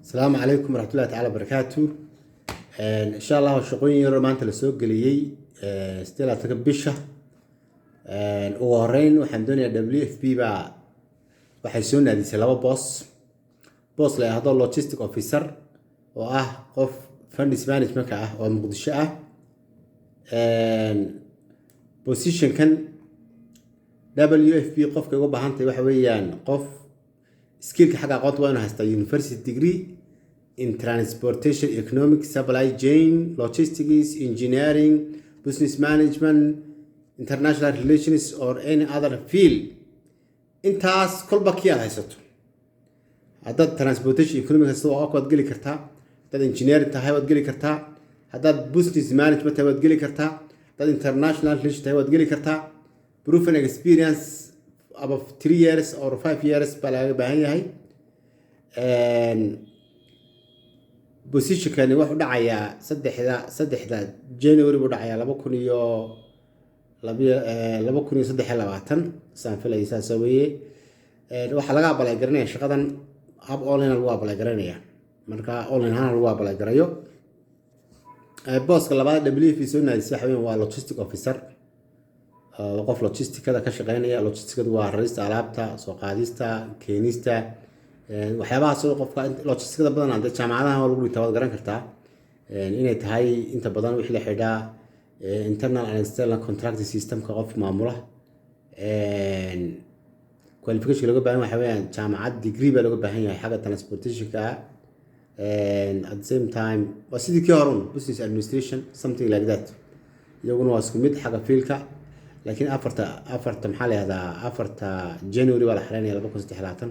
Asalaamu calaykum waraxmatullahi tacaala barakaatu. Insha Allah, shaqooyin yaroo maanta lasoo geliyey 28-ka bisha. Ugu horeyn waxaan doonayaa, WFP baa waxay soo naadisay laba boos. Boos la yidhaahdo logistic officer, oo ah qof funds managementka ah oo Muqdisho ah. Positionkan WFP qofka uga baahantahay waxa weeyaan qof skillka xagga aqoonta waa inuu haystaa university degree in transportation economic, supply chain, logistics, engineering, business management, international relations or any other field. Intaas kolba kii aad haysato. Haddaad transportation economic haysato, waa waad geli kartaa. Haddaad engineering tahay, waad geli kartaa. Haddaad business management tahay, waad geli kartaa. Haddaad international relations tahay, waad geli kartaa. Proven experience above 3 years or 5 years baa lagaga baahan yahay. Positionkani wuxuu dhacayaa 3da January buu dhacayaa, 2023, saan filaya, saasa weeye. Waxaa laga apply garanaya shaqadan hab online lagu apply garanaya, marka online ahaan lagu apply garayo. Booska labaad WFP soo naadisay waxa weeyaan waa logistic officer, qof logisticada ka shaqeynaya. Logisticadu waa rarista alaabta, soo qaadista, keenista, waxyaabahaas oo qofka logisticada badan dee jaamacadaha waa lagu dhigtaa, waad garan kartaa inay tahay inta badan wixii la xidhaa internal and external contract systemka qof maamula. Qualification looga baahan waxa weeyaan jaamacad degree baa looga baahan yahay xagga transportationka. At the same time, waa sidii kii horun, business administration, something like that. Iyaguna waa isku mid xagga fieldka, laakiin afarta, maxaa la yihahdaa, 4ta January baa la xiranaya 2023.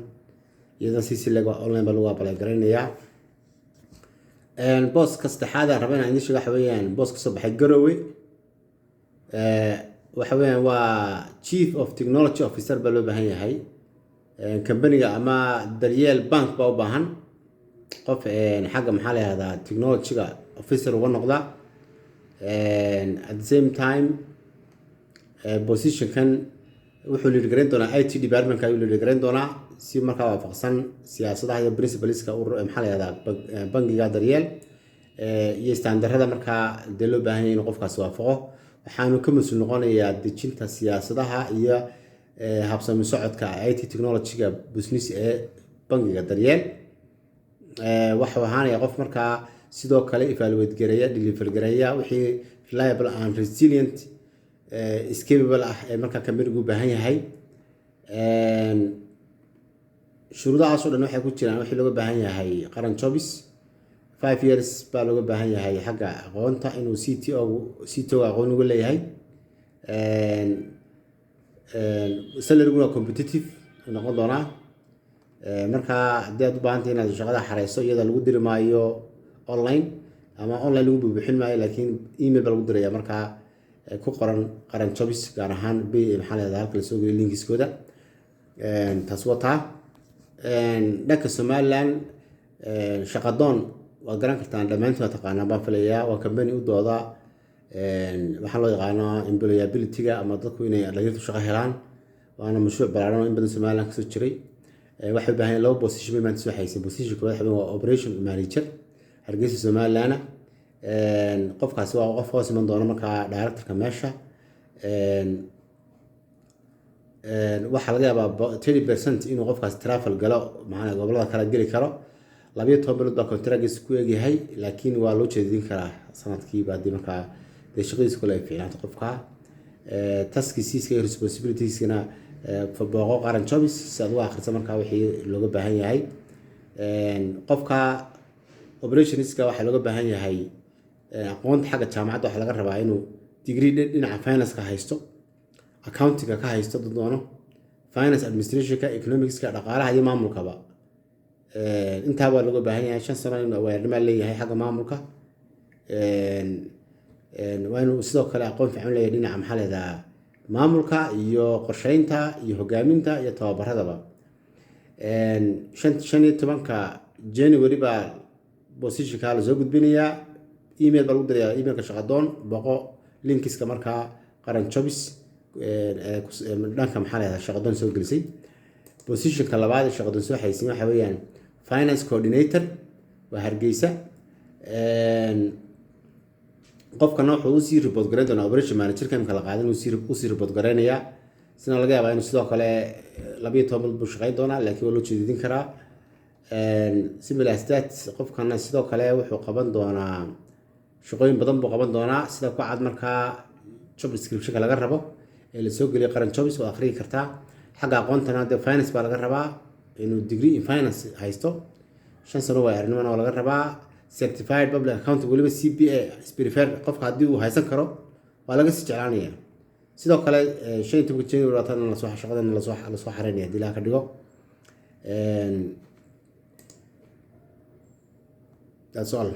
Iyadana si leg online baa lagu apply garaynayaa. Booska saddexaad aan raba inaan idiin sheego waxa weeyaan boos kasoo baxay Garowe. Waxa weeyaan waa chief of technology officer baa loo baahan yahay. Companyga ama Daryeel Bank baa u baahan qof xagga, maxaa la yihahdaa, technologyga officer uga noqda. At the same time, positionkan wuxuu lead garayn doonaa IT departmentka ayuu lead garayn doonaa, si markaa waafaqsan siyaasadaha iyo principleska, maxaa la yihahdaa, bangiga Daryeel iyo standarada markaa dee loo baahan yahay inuu qofkaasi waafaqo. Waxaanu ka mas-uul noqonayaa dejinta siyaasadaha iyo habsami socodka IT technologyga business ee bangiga Daryeel. Waxuu ahaanaya qof markaa sidoo kale evaluate gareeya, deliver gareeya wixii reliable and resilient, scalable ah ee markaa companygu u baahan yahay. Shuruudahaas oo dhan waxay ku jiraan wixii looga baahan yahay Qaran Jobs. 5 years baa looga baahan yahay xagga aqoonta, inuu CTO CTO aqoon uga leeyahay. Salaryguna competitive noqon doonaa. Markaa haddii aad u baahantay inaad shaqada xareyso, iyada lagu diri maayo online ama online lagu buubuxin maayo, laakiin email baa lagu diraya. Markaa ku qoran Qaran Jobs, gaar ahaan b, maxaa la yahdaa, halka lasoo geliyo linkiskooda. Taas wataa. Dhanka Somaliland, Shaqadoon waad garan kartaan dhammaantiin, waa taqaanaan baan filayaa. Waa company u dooda waxaa loo yaqaano employability-ga ama dadku inay dhalinyartu shaqo helaan, waana mashruuc ballaaran oo in badan Somaliland kasoo jiray. Waxay u baahan yihiin laba position bay maanta soo haysay. Position koowaad waxa waa operation manager, Hargeysa, Somaliland. Qofkaasi waa qof hoos iman doona markaa directorka meesha. Waxaa laga yaabaa 30% inuu qofkaas travel galo, macnaa gobolada kale geli karo. 12 bilood baa contractgiisa ku egyahay, laakiin waa loo jeedin karaa sanadkiiba haddii markaa dee shaqadiisa kale ay fiicnaato qofka. Taskiisiiska iyo responsibilitieskana booqo Qaran Jobs si aad uga akhrisa markaa wixii looga baahan yahay. Qofka operationska waxaa looga baahan yahay aqoonta xagga jaamacadda. Waxaa laga rabaa inuu degree dhinaca finance-ka haysto, accountinga ka haysto dad doono, finance administrationka, economicska, dhaqaalaha iyo maamulkaba. Intaa baa looga baahan yahay. 5 sano inuu awaarnimaa leeyahay xagga maamulka. Waa inuu sidoo kale aqoon fiican leeyahay dhinaca, maxaa leedaha, maamulka iyo qorsheynta iyo hogaaminta iyo tababaradaba. 15-ka January baa positionka lasoo gudbinayaa. Email baa lagu dirayaa, emailka Shaqadoon. Boqo linkiska markaa Qaran Jobs dhanka, maxaa leedahay, Shaqadoon soo gelisay. Positionka labaad ee Shaqadoon soo xaysin waxa weeyaan finance coordinator. Waa Hargeysa. Qofkana wuxuu usii report gareyn doonaa operation managerka imka la qaadan, usii report gareynayaa. Sina laga yaabaa inuu sidoo kale 12 bilood buu shaqeyn doonaa, laakiin waa loo jeedin karaa. Simple as that. Qofkana sidoo kale wuxuu qaban doonaa shaqooyin badan buu qaban doonaa, sida ku cad markaa job descriptionka laga rabo ee lasoo geliyay Qaran Jobs, waa akhriyi kartaa. Xagga aqoontana dee finance baa laga rabaa, inuu degree in finance haysto, 5 sano waay arrinimana waa laga rabaa. Certified public accountant, weliba CPA preferred, qofka haddii uu haysan karo waa laga sii jeclaanaya. Sidoo kale 15-ka January waa tan lasoo shaqadan lasoo xareynaya, haddii Ilaah ka dhigo. That's all.